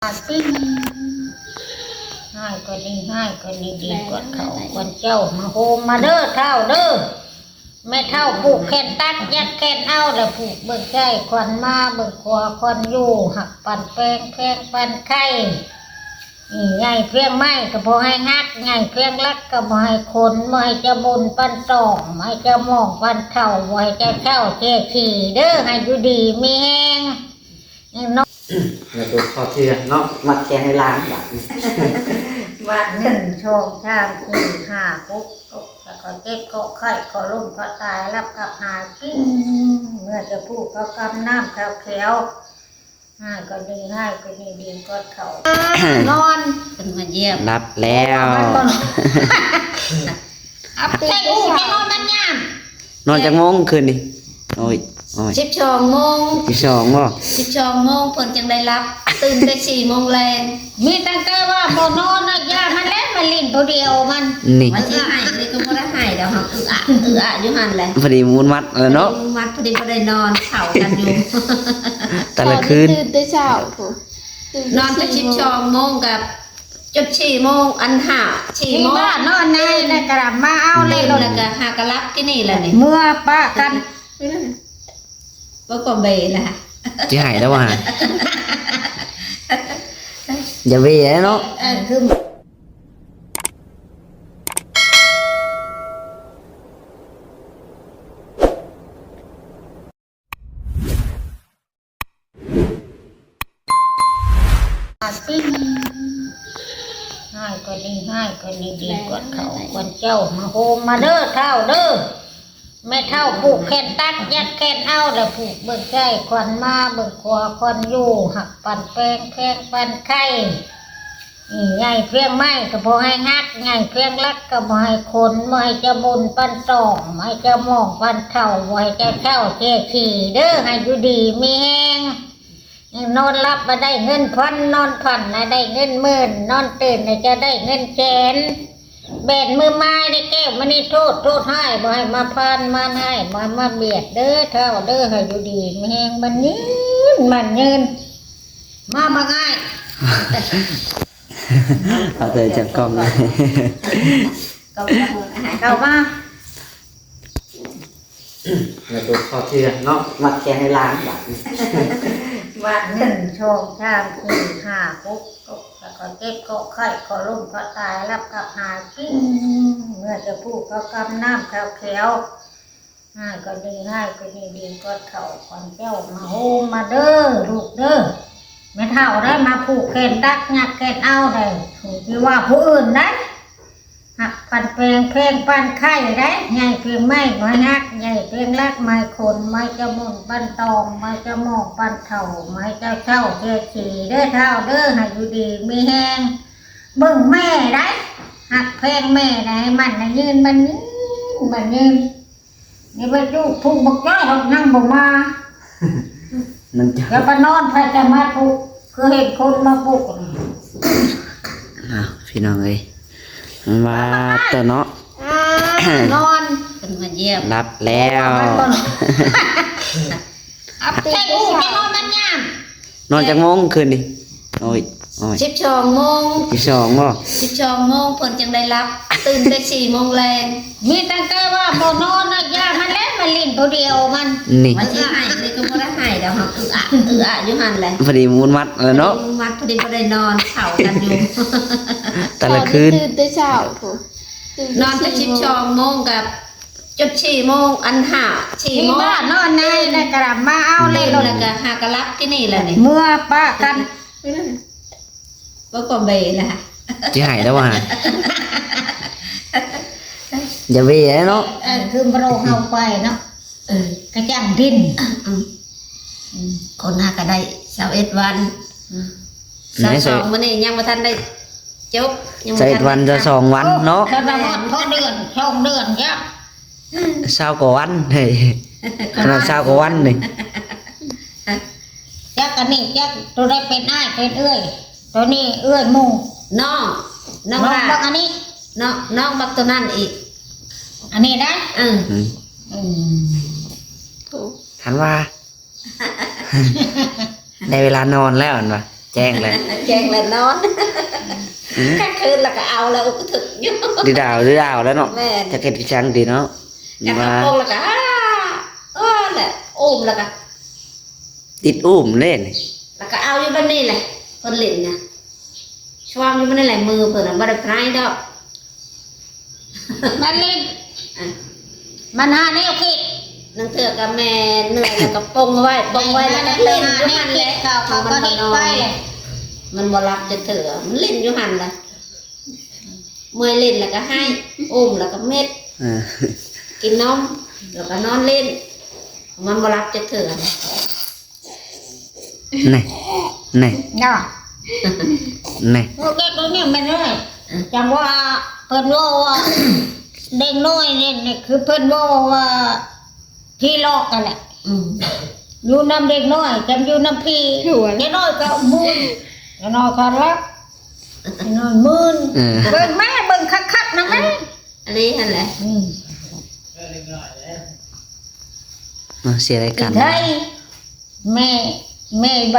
ປີ້ງ ຮ້າຍກວ່ານີ້ ຮ້າຍກວ່ານີ້ ດີກວ່າເຂົາ ຄວນເຈົ້າມາໂຮມມາເດີ ທ້າວເດີ. ແມ່ເຖົ້າຜູກແຂນຕັດ ຍັດແຂນເອົາ ແລ້ວຜູກເບິ່ງຊ້າຍຄວັນມາ ເບິ່ງຂວາຄວັນຢູ່ ຮັກປານແປງ ແພງປານໄຂ່. ນີ້ໃຫຍ່ພຽງໄມ້ກໍບໍ່ໃຫ້ຫັກ ໃຫຍ່ພຽງຫຼັກກໍບໍ່ໃຫ້ຂົນ ບໍ່ໃຫ້ເຈົ້າບຸນປານຕອງ ບໍ່ໃຫ້ເຈົ້າໝອງປານເຖົ້າ ບໍ່ໃຫ້ເຈົ້າເຖົ້າເຈຂີ້ເດີ ໃຫ້ຢູ່ດີມີແຮງ. ເນາະ ແລ້ວກໍຂໍເທື່ອເນາະ ມັດແຂນໃຫ້ຫຼານບາດນີ້ ບາດໜຶ່ງ ສອງ ສາມ ສີ່ ຫ້າ ຫົກ ແລ້ວກໍເຈັບ ເຄາະໄຂ້ ເຄາະລົ້ມ ເຄາະຕາຍ ຫຼັບກັບຫາກິນ ເມື່ອແຕ່ຜູ້ເຂົາກຳນ້ຳຂາວແຂວ ຮ້າຍກວ່ານີ້ ຮ້າຍກວ່ານີ້ ດີກວ່າເຂົາ ນອນ ເພິ່ນມາຢ້ຽມ ຫຼັບແລ້ວ ມັນບໍ່ນອນ ອັບ ໃສ່ອູ້ ຈະນອນມັນຍາມ ນອນຈັກໂມງຄືນນີ້? ໂອ້ຍ ໂອ້ຍ ສິບສອງໂມງ ສິບສອງບໍ? ສິບສອງໂມງເພິ່ນຈັ່ງໄດ້ຫຼັບ ຕື່ນແຕ່ສີ່ໂມງແລງ ມີຕັ້ງແຕ່ວ່າບໍ່ນອນນະ ຢ່າມັນແຫຼະ ມາຫຼິ້ນຜູ້ດຽວມັນ ນີ້ ວ່າຊິໃຫ້ນີ້ກໍບໍ່ໄດ້ໃຫ້ດອກ ເຮົາອຶອະອຶອະຢູ່ຫັ້ນແຫຼະ ພໍດີໝູນມັດແລ້ວເນາະ ພໍດີໝູນມັດ ພໍດີບໍ່ໄດ້ນອນເຂົ້າກັນຢູ່ ແຕ່ລະຄືນ ຕື່ນແຕ່ເຊົ້າພຸ້ນ ຕື່ນ ນອນແຕ່ສິບສອງໂມງກັບ ຈົນສີ່ໂມງ ອັນ ຫ້າ ສີ່ໂມງ ນອນໃນ ໃນກະດຳມາເອົາເລີຍ ແລ້ວກໍຫາກະຫຼັບທີ່ນີ້ແຫຼະນີ້ ເມື່ອປະກັນ ບໍ່ກໍເບລະ ຊິໃຫ້ແລ້ວວ່າ ຢ່າເບເນາະ ເອີ ຄື ປີ້ງ ຮ້າຍກວ່ານີ້ ຮ້າຍກວ່ານີ້ ດີກວ່າເຂົາ ຄວນເຈົ້າມາໂຮມມາເດີ ທ້າວເດີ. ແມ່ເຖົ້າຜູກແຂນຕັດ ຍັດແຂນເອົາ ແລ້ວຜູກເບິ່ງຊ້າຍຄວັນມາ ເບິ່ງຂວາຄວັນຢູ່ ຮັກປານແປງ ແພງປານໄຂ່. ນີ້ໃຫຍ່ພຽງໄມ້ກໍບໍ່ໃຫ້ຫັກ ໃຫຍ່ພຽງຫຼັກກໍບໍ່ໃຫ້ຂົນ ບໍ່ໃຫ້ເຈົ້າບຸນປານຕອງ ບໍ່ໃຫ້ເຈົ້າໝອງປານເຖົ້າ ບໍ່ໃຫ້ເຈົ້າເຖົ້າເຈຂີ້ເດີ ໃຫ້ຢູ່ດີມີແຮງ ນອນຫຼັບລະໄດ້ເງິນພັນ ນອນຝັນລະໄດ້ເງິນໝື່ນ ນອນຕື່ນລະຈະໄດ້ເງິນແສນ ແບນມືມາໄດ້ແກ້ວມະນີໂທດ ໂທດຮ້າຍ ບໍ່ໃຫ້ມາຜ່ານມານຮ້າຍ ບໍ່ໃຫ້ມາບຽດເດີທ້າວເດີ ໃຫ້ຢູ່ດີມີແຮງ ໝັ້ນຍືນ ໝັ້ນຍືນ. ມາ ບັກອ້າຍ ເອົາແຕ່ຈັບກ້ອງເລີຍ ເຂົ້າມາ ແລ້ວກໍຂໍເທື່ອເນາະ ມັດແຂນໃຫ້ຫຼານບາດນີ້ ບາດໜຶ່ງ ສອງ ສາມ ສີ່ ຫ້າ ຫົກ ແລ້ວກໍເຈັບ ເຄາະໄຂ້ ເຄາະລົ້ມ ເຄາະຕາຍ ຫຼັບກັບຫາກິນ ເມື່ອແຕ່ຜູ້ເຂົາກຳນ້ຳຂາວແຂວ ຮ້າຍກວ່ານີ້ ຮ້າຍກວ່ານີ້ ດີກວ່າເຂົາ ຄວນເຈົ້າມາໂຮມມາເດີ ລູກເດີ. ແມ່ເຖົ້າໄດ້ມາຜູກແຂນຕັດ ຍັດແຂນເອົາໄດ້ ຜູ້ທີ່ວ່າຜູ້ອື່ນໄດ້ ຮັກປານແປງ ແພງປານໄຂ່ໄດ້ ໃຫຍ່ພຽງໄມ້ບໍ່ໃຫ້ຫັກ ໃຫຍ່ພຽງຫຼັກບໍ່ໃຫ້ຂົນ ບໍ່ໃຫ້ເຈົ້າໝຸ່ນປານຕອງ ບໍ່ໃຫ້ເຈົ້າໝອງປານເຖົ້າ ບໍ່ໃຫ້ເຈົ້າເຖົ້າເສຍສີເດີທ້າວເດີ ໃຫ້ຢູ່ດີມີແຮງ. ເບິ່ງແມ່ໄດ້ ຮັກແພງແມ່ໄດ້ ໃຫ້ໝັ້ນໃຫ້ຍືນ ໝັ້ນຍືນ ໝັ້ນຍືນ. ນີ້ໄປຈຸກ ປຸກບັກຈ້ອຍ ເຮົາຍັງບໍ່ມາ ມັນຈະ ຢ່າໄປນອນ ໃຜຈະມາປຸກ ຄືເຫັນຄົນມາປຸກ. ອ້າວ ພີ່ນ້ອງເອີຍ ມັນວ່າຕົວເນາະ ນອນ ເພິ່ນມາຢ້ຽມ ຫຼັບແລ້ວ ມັນບໍ່ນອນ ອັບ ໃສ່ອູ້ ຈະນອນມັນຍາມ ນອນຈັກໂມງຄືນນີ້? ໂອ້ຍ ໂອ້ຍ ສິບສອງໂມງ ສິບສອງບໍ? ສິບສອງໂມງເພິ່ນຈັ່ງໄດ້ຫຼັບ ຕື່ນແຕ່ສີ່ໂມງແລງ ມີຕັ້ງແຕ່ວ່າບໍ່ນອນນະ ຢ່າມັນແຫຼະ ມາຫຼິ້ນຜູ້ດຽວມັນ ນີ້ ວ່າຊິໃຫ້ນີ້ກໍບໍ່ໄດ້ໃຫ້ດອກ ເຮົາອຶອະອຶອະຢູ່ຫັ້ນແຫຼະ ພໍດີໝູນມັດແລ້ວເນາະ ໝູນມັດ ພໍດີບໍ່ໄດ້ນອນເຂົ້າກັນຢູ່ ແຕ່ລະຄືນ ຕື່ນແຕ່ເຊົ້າພຸ້ນ ນອນແຕ່ສິບສອງໂມງກັບ ຈົນສີ່ໂມງ ອັນ ຫ້າ ສີ່ໂມງ ນອນໃນ ໃນກະດຳມາເອົາເລີຍ ແລ້ວກໍຫາກະຫຼັບທີ່ນີ້ແຫຼະນີ້ ເມື່ອປະກັນ ບໍ່ກໍເບລະ ຊິໃຫ້ແລ້ວວ່າ ຢ່າເບເນາະ ເອີ ຄືບໍ່ເຮົາໄປເນາະ ເອີ ກະຈັ່ງດິນ ອືມ ອືມ ຄົນຫາກະໄດ້ຊາວເອັດວັນ ອືມ ຊາວສອງມື້ນີ້ຍັງບໍ່ທັນໄດ້ ຈົບ ຍັງບໍ່ທັນໄດ້ ຊາວເອັດວັນ ຊາວສອງວັນເນາະ ໂອ້ ຂະໜາດຮອດເດືອນ ສອງເດືອນຈ້ະ ຊາວກວ່າວັນ ເຮີ້ຍ ຂະໜາດຊາວກວ່າວັນນີ້ ຈັກອັນນີ້ ຈັກໂຕໃດເປັນອ້າຍເປັນເອື້ອຍ ໂຕນີ້ເອື້ອຍໝູ່ ນ້ອງ ນ້ອງ ນ້ອງບັກອັນນີ້ ນ້ອງ ນ້ອງບັກໂຕນັ້ນອີກ ອັນນີ້ໄດ໋ ເອີ ອືມ ອືມ ໂອ້ ຫັ້ນວ່າ ໄດ້ເວລານອນແລ້ວຫັ້ນວ່າ ແຈ້ງແລ້ວ ແຈ້ງແລ້ວນອນ ອືມ ກາງຄືນລະກະເອົາແລ້ວ ອຸກະທຶກຢູ່ ດືດດາວ ດືດດາວແລ້ວເນາະ ແມ່ນ ຈັກເຮັດອີ່ຫຍັງດີເນາະ ກັນ ວ່າ ເອົາປົງລະກະ ເອີ ແຫຼະ ອຸ້ມລະກະ ຕິດອຸ້ມເດ້ນີ້ ລະກະເອົາຢູ່ແບບນີ້ແຫຼະ ເພິ່ນຫຼິ້ນນະ ຊ່ວງຢູ່ແບບນີ້ແຫຼະ ມືເພິ່ນນະ ບໍ່ໄດ້ໄປໃສດອກ ມັນຫຼິ້ນ ອ່ະ ມັນຫາແນວຄິດ ລາງເທື່ອກະແມ່ເມື່ອຍລະກະປົງໄວ້ ປົງໄວ້ລະກະຫຼິ້ນຢູ່ຫັ້ນແຫຼະ ເຂົາ ເຂົາກະເຮັດໄປແຫຼະ ມັນບໍ່ຫຼັບຈັກເທື່ອ ມັນຫຼິ້ນຢູ່ຫັ້ນລະ ເມື່ອຍຫຼິ້ນລະກະໄຫ້ ອຸ້ມລະກະເມັດ ເອີ ກິນນົມລະກະນອນຫຼິ້ນ ມັນບໍ່ຫຼັບຈັກເທື່ອ. ແນ່ ແນ່ ເນາະ ແນ່ ພວກເດັກນ້ອຍແມ່ນເອີຍ ຈັ່ງວ່າເພິ່ນເວົ້າວ່າ ເດັກນ້ອຍນີ້ ນີ້ຄືເພິ່ນເວົ້າວ່າ ຜີຫຼອກຫັ້ນແຫຼະ ອືມ ຢູ່ນຳເດັກນ້ອຍ ຈຳຢູ່ນຳຜີ ເດັກນ້ອຍກະມື່ນ ເດັກນ້ອຍກະຫຼັບ ເດັກນ້ອຍມື່ນ ເອີ ເບິ່ງແມ້ ເບິ່ງຄັກໆນະແມ້ ອັນນີ້ຫັ້ນແຫຼະ ອືມ ມາເສຍລາຍການ ອີໄທ ແມ່ ແມ່ໃບ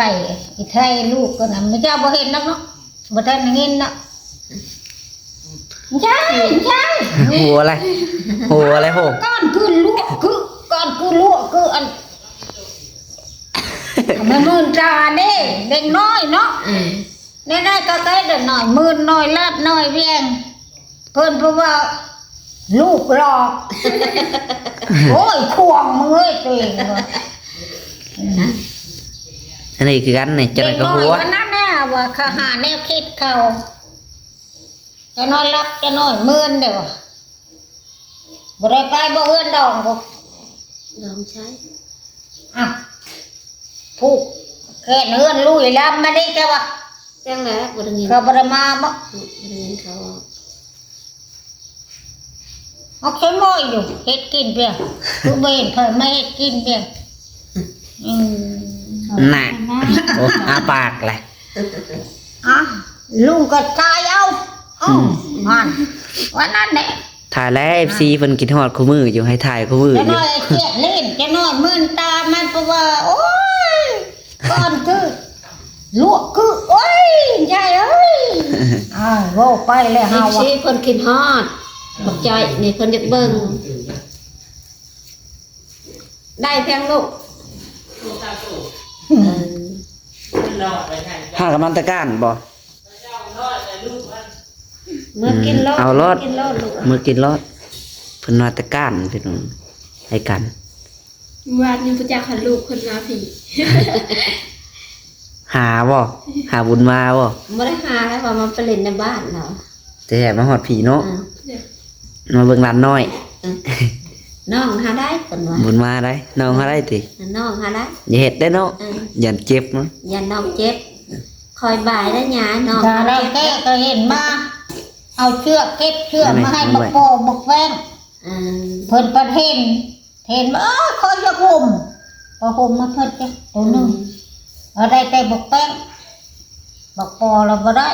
ອີໄທລູກກະນະ ເຈົ້າບໍ່ເຫັນດອກເນາະ ບໍ່ທັນໄດ້ຍິນເນາະ ໃຊ່ ໃຊ່ ໂຫ ອະໄລ ໂຫ ອະໄລ ໂຫ ກ່ອນຄືລວກ ຄື ກ່ອນຄືລວກ ຄືອັນ ມັນມື່ນຕາເດ້ ເດັກນ້ອຍເນາະ ອືມ ແນວໃດກະໄກເດີ ນ້ອຍໝື່ນ ນ້ອຍລາດ ນ້ອຍວຽງ ເພິ່ນເພາະວ່າລູກຫຼອກ ໂອ້ຍ ຂວາງເອີຍ ໂຕເອງວ່າ ອັນນີ້ຄືກັນນີ້ ຈັ່ງໃດກະຫົວ ເດັກນ້ອຍອັນນັ້ນນະ ວ່າເຂົາຫາແນວຄິດເຂົາ ຈະນອນຫຼັບ ຈະນອນໝື່ນເດ້ ບໍ່ໄດ້ໄປບໍ່ເຮືອນດອງບໍ່ ດອງໃສ ອ້າວ ຜູ້ແຂນເຮືອນລຸຍລຳມານີ້ ເຈົ້າວ່າ ຈັ່ງໃດ ບໍ່ໄດ້ຍິນ ເຂົາບໍ່ໄດ້ມາບໍ່ ອືມ ບໍ່ໄດ້ຍິນເຂົາ ອອກສະໝໍຢູ່ ເຮັດກິນເພຍ ຄືບໍ່ເຫັນເພິ່ນມາເຮັດກິນເພຍ ອືມ ນະ ໂອ້ ອ້າປາກແຫຼະ ອ້າວ ລຸງກະຕາຍເອົາ ອືມ ຫັ້ນ ວ່ານັ້ນແຫຼະ ຖ່າຍແລ້ວ ເອັຟຊີ ເພິ່ນຄິດຮອດຄູ່ມື້ຢູ່ ໃຫ້ຖ່າຍຄູ່ມື້ຢູ່ ຈັກໜ້ອຍກຽດຫຼິ້ນ ຈັກໜ້ອຍມື່ນຕາ ມັນກະວ່າ ໂອ້ຍ ກ່ອນຄື ລວກຄື ໂອ້ຍ ຍາຍເອີຍ ອ້າຍ ເວົ້າໄປແລ້ວ ເອັຟຊີ ເຮົາວ່າ ເພິ່ນຄິດຮອດ ບັກຈ້ອຍນີ້ ເພິ່ນຢາກເບິ່ງ ໄດ້ພຽງລູກ ເອີ ຫາກຳລັງຕະການບໍ່? ເມືອກິນໂລດ ເອົາໂລດ ເມືອກິນໂລດ ເພິ່ນວ່າຕະການ ພີ່ນ້ອງ ໃຫ້ກັນ ວາດນີ້ບໍ່ຈັກ ຄັນລູກເພິ່ນມາພີ້ ຫາບໍ່? ຫາບຸນມາບໍ່? ບໍ່ໄດ້ຫາແລ້ວ ວ່າມາໄປຫຼິ້ນໃນບ້ານເນາະ ແຕ່ມາຮອດພີ້ເນາະ ເອີ ມາເບິ່ງຫຼານນ້ອຍ ເອີ ນ້ອງຫາໄດ້ ເພິ່ນວ່າ ບຸນມາໄດ້ ນ້ອງຫາໄດ້ຕິ ນ້ອງຫາໄດ້ ຢ່າເຮັດເດ້ເນາະ ເອີ ຢ້ານເຈັບເນາະ ຢ້ານນ້ອງເຈັບ ຄ່ອຍບາຍໄດ້ຍາ ນ້ອງຫາໄດ້ ແກ້ກະເຫັນມາ ເອົາເຊືອກ ເກັບເຊືອກມາໃຫ້ບັກປໍ້ບັກແປ້ງ ເອີ ເພິ່ນປະເຫັນ ເຫັນ ເອີ ຂ້ອຍຢາກຫົ່ມ ກໍຫົ່ມມາເພິ່ນເຈົ້າໂຕໜຶ່ງ ອືມ ເອົາໄດ້ແຕ່ບັກແປ້ງ ບັກປໍ້ລະບໍ່ໄດ້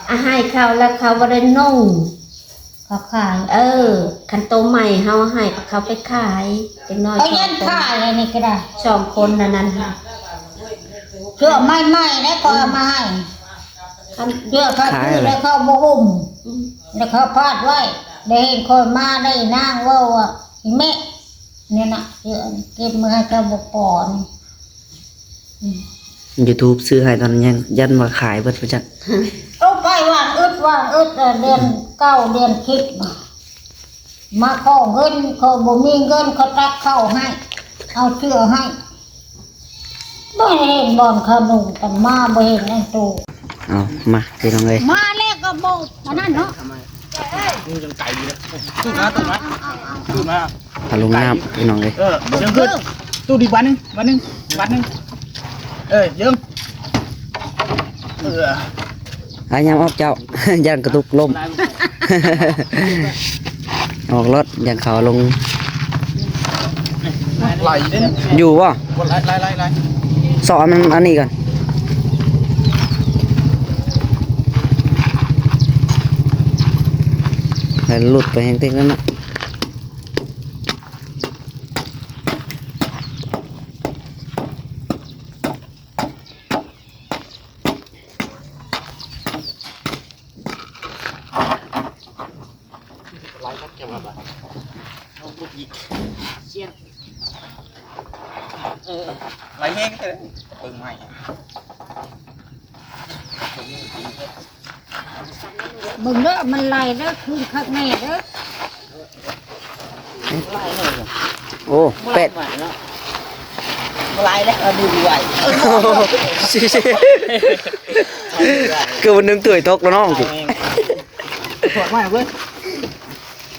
ອາ ໃຫ້ເຂົາລະເຂົາບໍ່ໄດ້ນຸ່ງ ເຂົາຂາຍ ເອີ ຄັນໂຕໃໝ່ເຮົາໃຫ້ເຂົາໄປຂາຍ ຈັກໜ້ອຍ ເຂົາຍັງຂາຍອັນນີ້ກະໄດ້ ສອງຄົນນັ້ນ ເສື້ອໃໝ່ໆ ແລ້ວກໍເອົາມາໃຫ້ ຄັນເສື້ອຂາຍແລ້ວເຂົາບໍ່ຫົ່ມ ອືມ ແລ້ວເຂົາພາດໄວ້ ໄດ້ເຫັນຂ້ອຍມາ ໄດ້ນາງເວົ້າວ່າ ອີແມ່ ນີ້ນະ ເກັບມາໃຫ້ເຈົ້າບໍ່ປອນ ຢູທູບຊື້ໃຫ້ຕອນຍັງ ຢ້ານວ່າຂາຍເບິດບໍ່ຈັກ ເອົາໄປຫວ່າງອຶດຫວ່າງອຶດ ເດືອນເກົ້າເດືອນສິບ ມາຂໍເງິນ ເຂົາບໍ່ມີເງິນ ເຂົາຕັກເຂົ້າໃຫ້ ເອົາເສື້ອໃຫ້ ບໍ່ເຫັນບ່ອນເຂົານຸ່ງກັນມາ ບໍ່ເຫັນອັນໂຕ ເອົາມາພີ່ນ້ອງເອີຍ ມາແລ້ວກໍບໍ່ອັນນັ້ນເນາະ ມາລົງນ້ຳພີ່ນ້ອງເອີຍ ເອີ ເດີນຂຶ້ນ ຕູ້ອີກບາດໜຶ່ງ ບາດໜຶ່ງ ບາດໜຶ່ງ ເອີ ເດີນ ເອີ ອາ ຍາມອອກເຈົ້າ ຢ້ານກະຕຸກລົ້ມ ອອກລົດ ຢ້ານເຂົາລົງ ໄຫຼເດ້ ຢູ່ບໍ່? ບໍ່ໄຫຼ ໄຫຼ ໄຫຼ ໄຫຼ ເຊາະອັນ ອັນນີ້ກ່ອນ ແລ້ວຫຼຸດໄປແຮງເຕັກນັ້ນນະ. ເອີ ໄຫຼແຮງແທ້ ເບິ່ງໃໝ່ ເບິ່ງເດີ ມັນໄຫຼເດີ ຄືນຄັກແນ່ເດີ. ໂອ້ ແປດ ບໍ່ຫຼາຍແລ້ວ ເອົາດຶງໄວ້ ເກືອບໜຶ່ງຖ້ວຍຕົກແລ້ວເນາະ ຖອດໄມ້ເບິ່ງ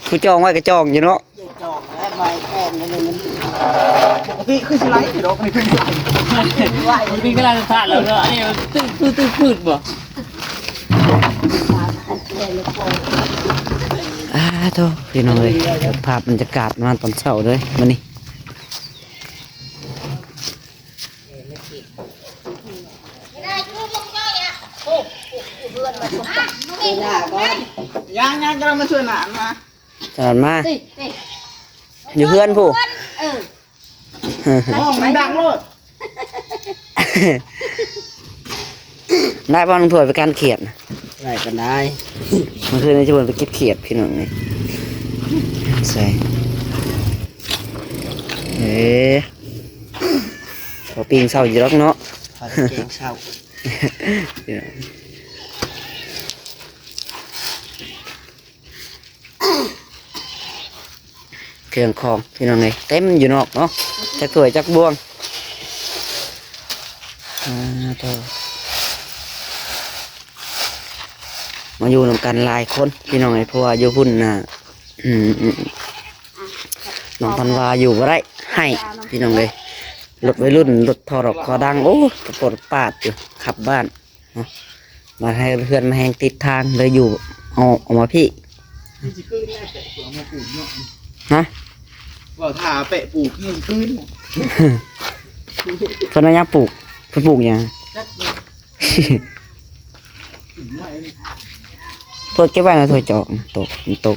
ຜູ້ຈອງໄວ້ກໍຈອງຢູ່ເນາະ ຈອງແລ້ວໄມ້ແຂນມັນ ປົກກະຕິຄືຊິໄຫຼດອກ ນີ້ຄືຊິໄຫຼ ມັນຄືກະລານສະຖານແລ້ວເນາະ ອັນນີ້ມັນຕຶກຄືດ ຕຶກຄືດບໍ່? ອ່າ ໂທ້ ພີ່ນ້ອງເອີຍ ເກັບພາບບັນຍາກາດມາຕອນເຊົ້າເດີມື້ນີ້ ຍ່າງໆ ກຳລັງມາຊ່ວຍຫຼານມາ ຕອນມາ ຕິ ຕິ ຢູ່ເຮືອນພຸ້ນ ເອີ ຮ້ອງດັງໂລດ ໄດ້ບໍ່ນ້ອງຖ້ວຍໄປການຂຽດນະ? ໄດ້ປານໃດ? ມື້ຄືນນີ້ຈະເພິ່ນໄປເກັບຂຽດພີ່ນ້ອງເອີຍ ໃສ່ ເອີ ເຂົາປີ້ງເຊົ້າຢູ່ດອກເນາະ ເຂົາແກງເຊົ້າ ເຄື່ອງຂອງພີ່ນ້ອງເອີຍ ເຕັມຢູ່ນອກເນາະ ຈັກຖ້ວຍຈັກບ່ວງ ອ່າ ໂທ້ ມາຢູ່ນຳກັນຫຼາຍຄົນພີ່ນ້ອງເອີຍ ເພາະວ່າຢູ່ພຸ້ນນະ ອືມ ນ້ອງພັນວາຢູ່ບໍ່ໄດ້ ໄຫ້ພີ່ນ້ອງເອີຍ ລົດໄວລຸ້ນ ລົດທໍ່ດອກທໍ່ດັງ ໂອ້ ປະປົດປາດຢູ່ ຂັບບ້ານ ເນາະ ມາໃຫ້ເຮືອນມາແຮງຕິດທາງ ເລີຍຢູ່ ເອົາ ເອົາມາພີ້ ຄືຊິຄືນແລ້ວ ແປະປູກເນາະ ຮະ ເວົ້າຖ້າແປະປູກຄືຊິຄືນ ເພິ່ນວ່າຍາມປູກ ເພິ່ນປູກຫຍັງ? ເພິ່ນເກັບໄວ້ນະ ຖ້ວຍຈອກ ຕົກ ຕົກ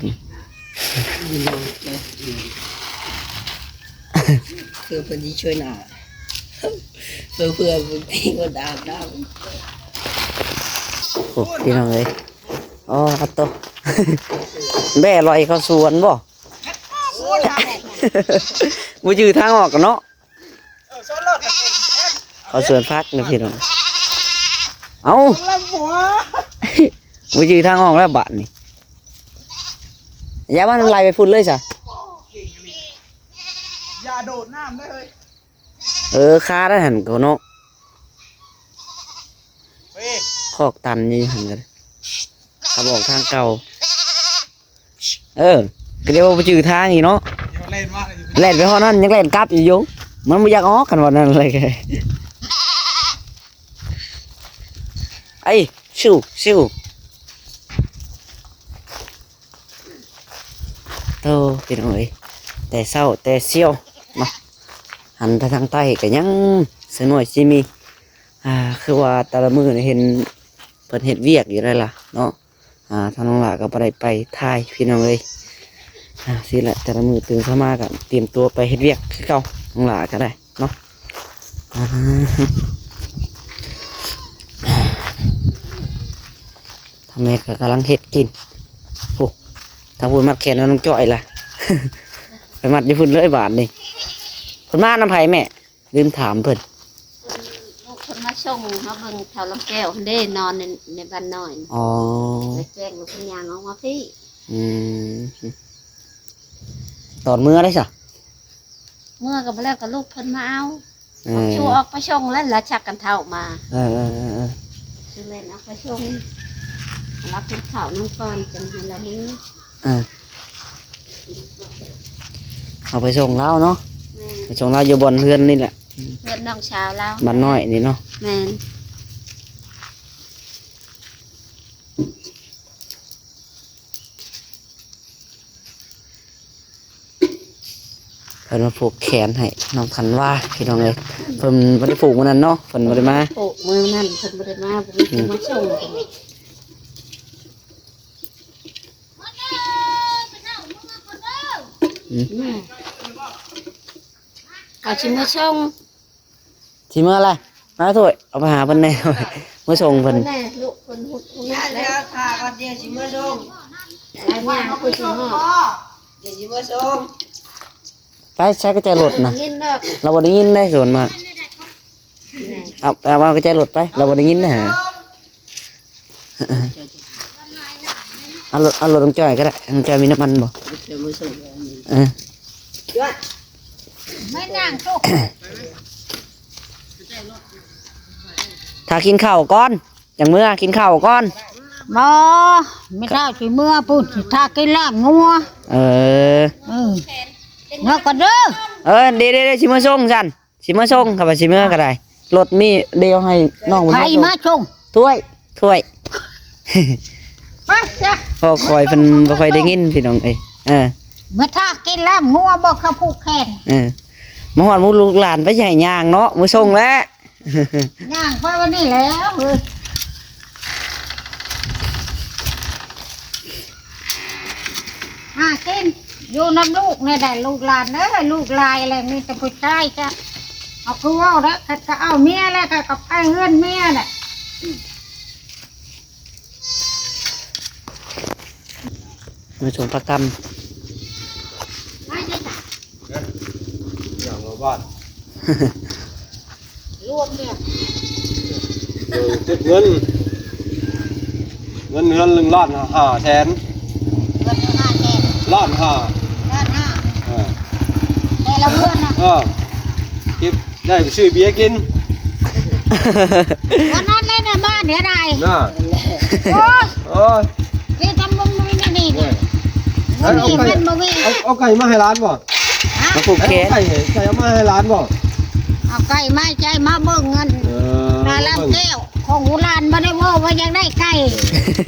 ເພື່ອເພິ່ນຊິຊ່ວຍໜ້າ ເພື່ອ ເພື່ອເພິ່ນຕີຄົນອາບນ້ຳ ໂອ້ ພີ່ນ້ອງເອີຍ ອໍ ໂຕ ແບ້ລອຍເຂົ້າສວນບໍ່? ບໍ່ຈື່ທາງອອກເນາະ ເອີ ສວນເລີດ ເຂົ້າສວນຜັກນະພີ່ນ້ອງ ເອົ້າ ສວນລຳຫົວ ບໍ່ຈື່ທາງອອກແລ້ວບາດນີ້ ຢ່າວ່າມັນໄຫຼໄປພຸ້ນເລີຍຊະ ຢ່າໂດດນ້ຳເດີເຮີ້ຍ ເອີ ຄາໄດ້ຫັ້ນກໍເນາະ ເອີ ຄອກຕັນຢູ່ຫັ້ນກໍໄດ້ ຂັບອອກທາງເກົ່າ ເອີ ກໍເລີຍວ່າບໍ່ຈື່ທາງອີກເນາະ ແລ່ນມາ ແລ່ນໄປຮອດນັ້ນຍັງແລ່ນກັບອີກຢູ່ ມັນບໍ່ຢາກອອກ ຄັນວ່ານັ້ນເລີຍ ໄອ້ ຊິວ ຊິວ ໂທ້ ພີ່ນ້ອງເອີຍ ແຕ່ເຊົ້າແຕ່ຊຽວເນາະ ຫັນໄປທາງໃຕ້ກໍຍັງສະໜ້ອຍຊິມີ ອ່າ ຄືວ່າແຕ່ລະມື້ນີ້ເຫັນເພິ່ນເຮັດວຽກຢູ່ໄດ໋ລະເນາະ ອ່າ ທາງນ້ອງຫຼ້າກໍບໍ່ໄດ້ໄປຖ່າຍພີ່ນ້ອງເອີຍ ອ່າ ຊີ້ແຫຼະ ແຕ່ລະມື້ຕື່ນເຊົ້າມາກໍຕຽມຕົວໄປເຮັດວຽກຄືເກົ່າ ນ້ອງຫຼ້າກໍໄດ້ເນາະ ອ່າ ທາງແມ່ກໍກຳລັງເຮັດກິນ ໂອ້ ທາງພຸ້ນມັດແຂນນ້ອງຈ້ອຍລະ ໄປມັດຢູ່ພຸ້ນເລີຍບາດນີ້ ເພິ່ນມານຳໃຜແມ່? ລືມຖາມເພິ່ນ ເພິ່ນ ລູກເພິ່ນມາສົ່ງ ມາເບິ່ງເຖົ້າລຳແກ້ວຫັ້ນເດ້ ນອນໃນ ໃນບ້ານນ້ອຍ ອໍ ໄປແຈ້ງ ແລ້ວເພິ່ນຍ່າງອອກມາພີ້ ອືມ ຕອນເມືອໄດ້ຊະ? ເມືອກໍບໍ່ແລ້ວ ກໍລູກເພິ່ນມາເອົາ ເອີ ເອົາຊູອອກໄປສົ່ງແລ້ວລະ ຊັກກັນເຖົ້າມາ ເອີ ເອີ ເອີ ຊິແລ່ນອອກໄປສົ່ງ ລາວກິນເຂົ້ານຳກ່ອນ ຈັ່ງໃຫ້ລາວເມືອ ເອີ ເອົາໄປສົ່ງລາວເນາະ ແມ່ນ ໄປສົ່ງລາວຢູ່ບ່ອນເຮືອນນີ້ແຫຼະ ເຮືອນນ້ອງສາວລາວ ບ້ານນ້ອຍນີ້ເນາະ ແມ່ນ. ເພິ່ນມາຜູກແຂນໃຫ້ນ້ອງທັນວາ ພີ່ນ້ອງເອີຍ ເພິ່ນບໍ່ໄດ້ຜູກມື້ນັ້ນເນາະ ເພິ່ນບໍ່ໄດ້ມາ ຜູກມື້ນັ້ນເພິ່ນບໍ່ໄດ້ມາ ບໍ່ມີຜູ້ມາສົ່ງ ອືມ ອືມ ເຂົາຊິມາສົ່ງ ຊິເມືອລະ ມາໂທດ ເອົາໄປຫາເພິ່ນແດ່ ເມືອສົ່ງເພິ່ນ ເພິ່ນແດ່ ລູກເພິ່ນຫຸດຫຸດແລ້ວ ຖ້າກ່ອນ ດຽວຊິເມືອສົ່ງ ແລ້ວຍ່າງເພິ່ນຊິຮອດ ໄປໃຊ້ກະແຈລົດນະ ລາວບໍ່ໄດ້ຍິນໄດ໋ ສ່ວນມາກ ເອົາ ເອົາ ເອົາກະແຈລົດໄປ ລາວບໍ່ໄດ້ຍິນນະ. ເອົາລົດ ເອົາລົດນ້ອງຈ້ອຍກໍໄດ້ ນ້ອງຈ້ອຍມີນ້ຳມັນບໍ່? ເອີ ຖ້າກິນເຂົ້າກ່ອນ ຈັ່ງເມືອ ກິນເຂົ້າກ່ອນ. ບໍ່ ແມ່ເຖົ້າຊິເມືອພຸ້ນ ຊິຖ້າກິນລາບງົວ. ເອີ ເອີ ເມືອກ່ອນເດີ. ເອີ ເດໆໆ ຊິເມືອສົ່ງຊັ້ນ ຊິມາສົ່ງ ຂ້າພະເຈົ້າຊິເມືອກໍໄດ້ ລົດມີດຽວໃຫ້ນ້ອງເພິ່ນ ໃຜມາສົ່ງ? ຖ້ວຍ ຖ້ວຍ ໄປຈ້ະ. ພໍ່ຂ້ອຍເພິ່ນບໍ່ຄ່ອຍໄດ້ຍິນພີ່ນ້ອງເອີຍ. ເອີ ມາຖ້າກິນລາບງົວບໍ່ ເຂົາຜູກແຂນ. ເອີ ມາຮອດໝູ່ລູກຫຼານໄປໃຫຍ່ຍ່າງເນາະ ມື້ສົ່ງແລ້ວ ຍ່າງໄປວັນນີ້ແລ້ວເອີຍ. ຫາກິນຢູ່ນຳລູກນີ້ແຫຼະ ລູກຫຼານເອີຍ ລູກຫຼາຍແລ້ວ ມີແຕ່ຜູ້ຊາຍຈ້ະ. ເອົາຄືເວົ້າເດີ ຄັນກະເອົາເມຍແລ້ວ ກະໄປເຮືອນເມຍແຫຼະ. ມາສົ່ງປາກຕຳ ຫຍັງລະບາດ ລວມເລີຍ ເອີ ເກັບເງິນ ເງິນເຮືອນໜຶ່ງລ້ານຫ້າແສນ ເງິນໜຶ່ງລ້ານຫ້າແສນ ລ້ານຫ້າ ລ້ານຫ້າ ເອີ ແຕ່ລະເຮືອນນະ ເອີ ເກັບໄດ້ໄປຊື້ເບຍກິນ ວັນນັ້ນເລີຍນະ ບ້ານເດນາຍນະ ໂອ້ຍ ໂອ້ຍ ເຮັດທຳບຸນບໍ່ມີແນວນີ້ນະ ເງິນນີ້ມັນບໍ່ມີ ເອົາ ເອົາໄກ່ມາໃຫ້ຫຼານບໍ່? ມາຜູກແຂນ ໄກ່ ໄກ່ເອົາມາໃຫ້ຫຼານບໍ່? ເອົາໄກ່ມາໃຫ້ໃຈ ມາເບິ່ງເງິນ ເອີ ນາລຳແກ້ວ ຂອງຫຼານບໍ່ໄດ້ເວົ້າວ່າຢາກໄດ້ໄກ່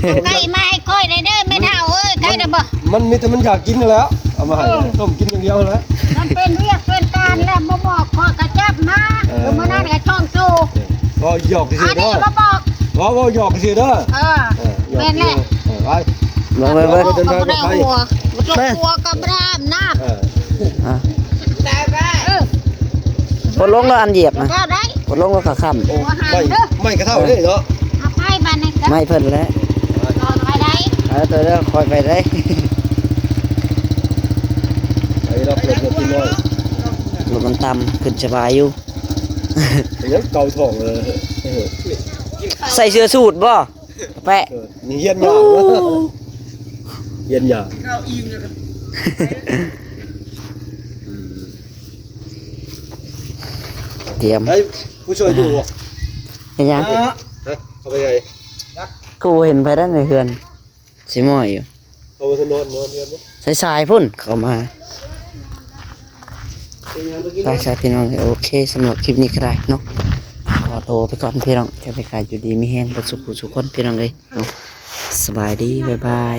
ເອົາໄກ່ມາໃຫ້ຂ້ອຍແດ່ເດີ ແມ່ເຖົ້າເອີຍ ໄກ່ນະບໍ່? ມັນມີແຕ່ມັນຢາກກິນຫັ້ນແຫຼະ ເອົາມາໃຫ້ ເອີ ຕົ້ມກິນຢ່າງດຽວຫັ້ນແຫຼະ ມັນເປັນວຽກເປັນການແລ້ວ ບໍ່ບອກຂ້ອຍກະຈັບມາ ເອີ ມື້ນັ້ນກະຊ່ອງໂຊ ເອີ ເວົ້າຫຍອກຊື່ໆເດີ ອັນນີ້ບໍ່ບອກ ເວົ້າ ເວົ້າຫຍອກຊື່ໆເດີ ເອີ ເອີ ແມ່ນແຫຼະ ເອີ ໄປ ເບິ່ງ ເບິ່ງ ເບິ່ງ ເອີ ບໍ່ຕ້ອງຫົວ ບໍ່ຕ້ອງຫົວກັບນ້ຳ ເອີ ອ່ະ ເອີ ປົດລົງແລ້ວອັນຢຽບນະ ບໍ່ໄດ້ ປົດລົງແລ້ວກະຄ້ຳ ໂອ້ ໄມ້ ໄມ້ກະເທົ້າເດ້ເນາະ ເອົາໄປບາດນີ້ ໄມ້ເພິ່ນແຫຼະ ໄປໄດ້ ເອີ ໂຕເດີ ຄ່ອຍໄປໄດ້ ໄປລັບລົດ ລົດຕິດນ້ອຍ ລົດມັນຕ່ຳ ຂຶ້ນສະບາຍຢູ່ ເປັນຫຍັງເກົາທ້ອງເລີຍ ໃສ່ເສື້ອສູດບໍ່? ແປະ ເອີ ນີ້ຮຽນຍາກ ຮຽນຍາກ ເຂົ້າອີ່ມແລ້ວກໍ ອືມ ຕຽມ ໃຫ້ຜູ້ຊ່ວຍດູບໍ່? ເຮັດຫຍັງ? ຮະ? ເຂົ້າໄປໃຫຍ່ ກູເຫັນໄປໄດ້ໃນເຮືອນ ຊິໝ້ອຍຢູ່ ເຂົາວ່າຊິນອນ ນອນເຮືອນບໍ່? ສາຍໆພຸ້ນເຂົາມາ ໄປຊະພີ່ນ້ອງເອີຍ ໂອເຄ ສຳລັບຄລິບນີ້ກໍໄດ້ເນາະ ຂໍໂຕໄປກ່ອນພີ່ນ້ອງ ຂໍໃຫ້ຢູ່ດີມີແຮງເບິດສູ່ຜູ້ສູ່ຄົນພີ່ນ້ອງເອີຍເນາະ ສະບາຍດີ ບາຍບາຍ.